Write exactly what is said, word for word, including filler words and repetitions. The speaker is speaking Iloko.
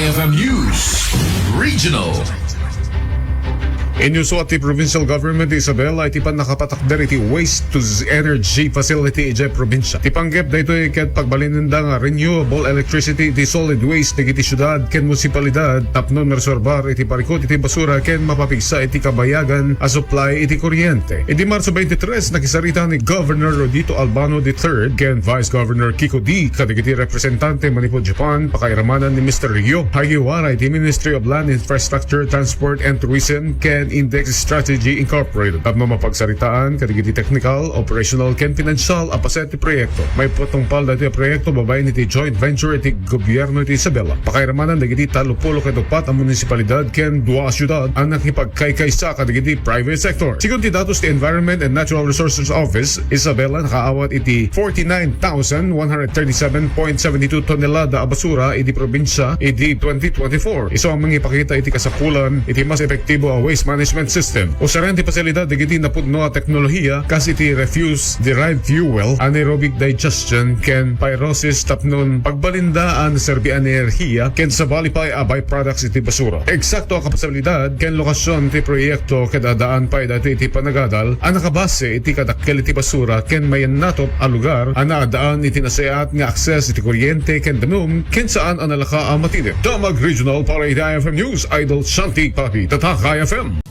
F M News Regional. Inyusuat ti provincial government ti Isabela iti pannakapatakder iti waste to z-, energy facility idiay probinsya. Ti panggep daytoy ket pagbalinenda nga renewable electricity iti solid waste dagiti siudad ken munisipalidad tapno maresorbar iti parikut iti basura ken mapapigsa iti kabayagan a supply iti kuryente. Idi Marso twenty-three, nakisarita ni Governor Rodito Albano the third ken Vice Governor Kiko Dee kadagiti representante manipud Japan, pakairamanan ni Mister Ryo Hagiwara iti Ministry of Land, Infrastructure, Transport, and Tourism ken Index Strategy Incorporated tapno mapagsaritaan kadagiti technical, operational, ken financial a paset ti proyekto. Maipatungpal daytoy a proyekto babaen iti joint venture iti gobyerno iti Isabela. Pakairamanan dagiti tallopulo ket uppat a munisipalidad ken dua a siudad a nakipagkaykaysa kadagiti private sector. Sigun ti datos ti Environment and Natural Resources Office, Isabela nakaawat iti forty-nine thousand one hundred thirty-seven point seventy-two tonelada a basura iti probinsya idi twenty twenty-four. Isu a mangipakita iti kasapulan iti mas epektibo a waste management system. Usaren ti pasilidad dagiti napudno a teknolohiya kas iti refuse-derived fuel, anaerobic digestion, ken pyrolysis tapnon pagbalinda a naserbi a enerhiya ken sabali pay a byproducts iti basura. Eksakto a kapasilidad ken lokasyon ti proyekto ket addaan pay daytoy iti panagadal a nakabase iti kadakkel iti basura ken mayannatop a lugar a naaddaan iti nasayaat nga akses iti kuryente ken danum ken saan a nalaka a matidem. Damag Regional para iti I F M News, Idol Shanti Papi, Tatak I F M.